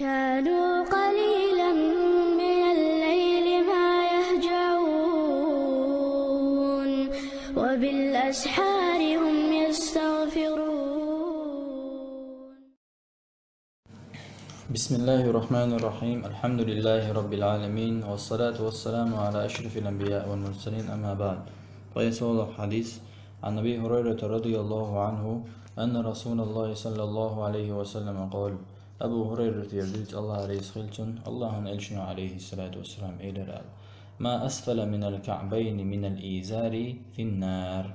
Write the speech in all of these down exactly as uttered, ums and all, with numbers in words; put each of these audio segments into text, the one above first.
كانوا قليلا من الليل ما يهجعون، وبالأسحار هم يستغفرون. بسم الله الرحمن الرحيم. الحمد لله رب العالمين، والصلاة والسلام على أشرف الأنبياء والمرسلين، أما بعد. فيصول الحديث عن أبي هريرة رضي الله عنه أن رسول الله صلى الله عليه وسلم قال: Абу Хурайрата яр дуьйцу, Аллах реза хилчун, Аллахьан элчано, алейхиссалату вассалам, элира аьлла: ما أسفل من الكعبين من الإزار في النار.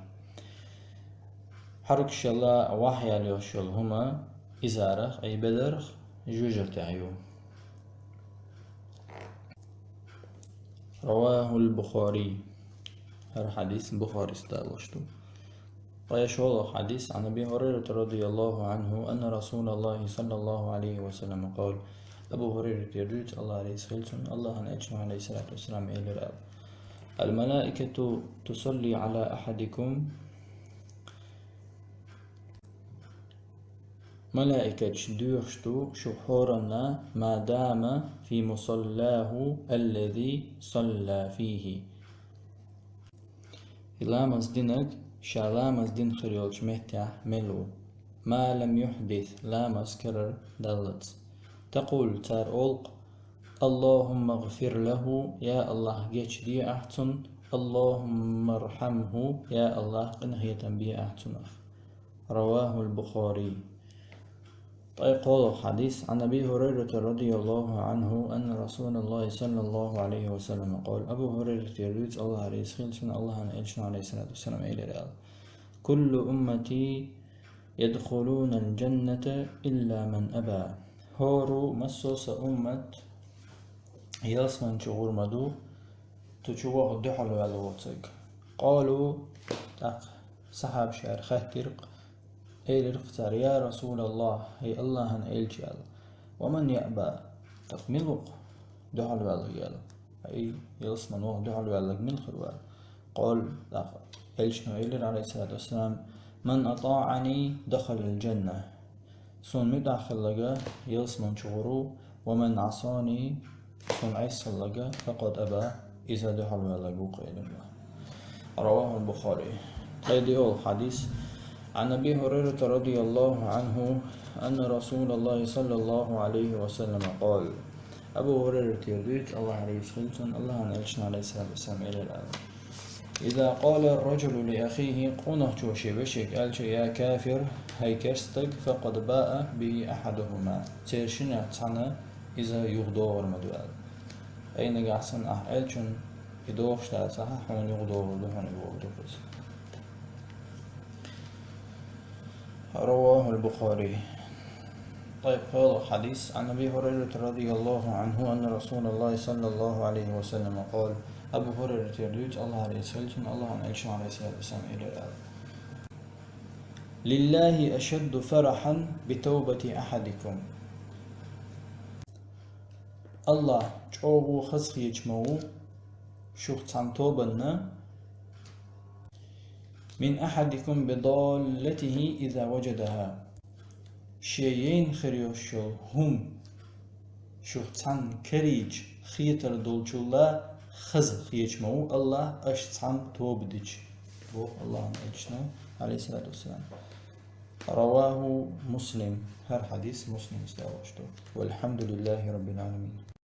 Хьарукашалла вахьа ял йолуш йолу хӀума изарах, ай бедарах, жоьжар тӀехь ю. رواه البخاري. ХӀара хьадис Бухарис далош ду. Ткъе шолгӀа хьадис, عن أبي هريرة رضي الله عنه أن رسول الله صلى الله عليه وسلم قال. Абу Хурайрата яр дуьйцу, Аллах реза хилчун, Аллахьан элчано, алейхиссалату вассалам, элира аьлла: الملائكة تصلي على أحدكم. Малаикаш доьхуш ду шух хӀоранна, ما دام في مصلاه الذي صلى فيه. И ламаз динарг ша ламаз дина хир йолчу меттехь мел ву, ما لم يحدث, ламаз карар даллалц. تقول, цара олу: اللهم اغفر له, я Аллах, гечде ахь цунна, اللهم ارحمه, я Аллах, къинхетам бе ахь цунах. رواه البخاري. Ткъе кхоалгӀа хьадис, عن أبي هريرة رضي الله عنه أن رسول الله صلى الله عليه وسلم قال. Абу Хурайрата яр дуьйцу, Аллах реза хилчун, Аллахьан элчано, алейхиссалату вассалам, элира аьлла: كل أمتي يدخلون الجنة إلا من أبى. ХӀора массо а сан уммат ялсамани чу гӀур ма ду, цу чу ваха дуьхьал ваьлла воцург. قالوا, тӀаккха сахьабаша хаьттира-кх, элира-кх цара: يا رسول الله, хӀай Аллахьан элча, аьлла, ومن يأبى, тӀаккха мила ву-кх дуьхьал ваьлларг, аьлла. Хьай, ялсамани ваха дуьхьал ваьлларг мила хир ву, аьлла. قال, тӀаккха элчано элира, алейхиссалату вассалам: من أطاعني دخل الجنة. Суна муьтӀахь хилларг ялсамани чу гӀур ву, ومن عصاني, суна Ӏеса хилларг, فقد أبى, иза дуьхьал ваьлларг ву-кх, элира. رواه البخاري. Ткъе диъолгӀа хьадис, عن أبي هريرة رضي الله عنه أن رسول الله صلى الله عليه وسلم قال. Абу Хурайрата яр дуьйцу, Аллах реза хилчун, Аллахьан элчано, алейхиссалату вассалам, элира аьлла: إذا قال الرجل لأخيه, къонахчо шен вешега аьлча: يا كافر, хӀай керста стаг, فقد باء به أحدهما, церан шиннах цхьанна иза юхадогӀур ма ду, аьлла. Хьайна нагахь санна ахь аьллачунна и догӀуш дацахь, хьуна юхадогӀур ду, хьуна юхадогӀур ду иза. رواه البخاري. Ткъе пхоьалгӀа хьадис, عن أبي هريرة رضي الله عنه أن رسول الله صلى الله عليه وسلم قال. Абу Хурайрата яр дуьйцу, Аллах реза хилчун, Аллахьан элчано, алейхиссалату вассалам, элира аьлла: لله أشد فرحا بتوبة أحدكم. Аллах чӀогӀа хазахеташ ма ву шух цхьана тобанна, من أحدكم بضالته إذا وجدها. Шен яйна хир йолуш йолу хӀума шух цхьанна карийча хетар долчул а хаза хеташ ма ву Аллах аша цхьана тоба дича, боху Аллахьан элчано, алейхиссалату вассалам. رواه مسلم. ХӀара хьадис Муслима далош ду. والحمد لله رب العالمين.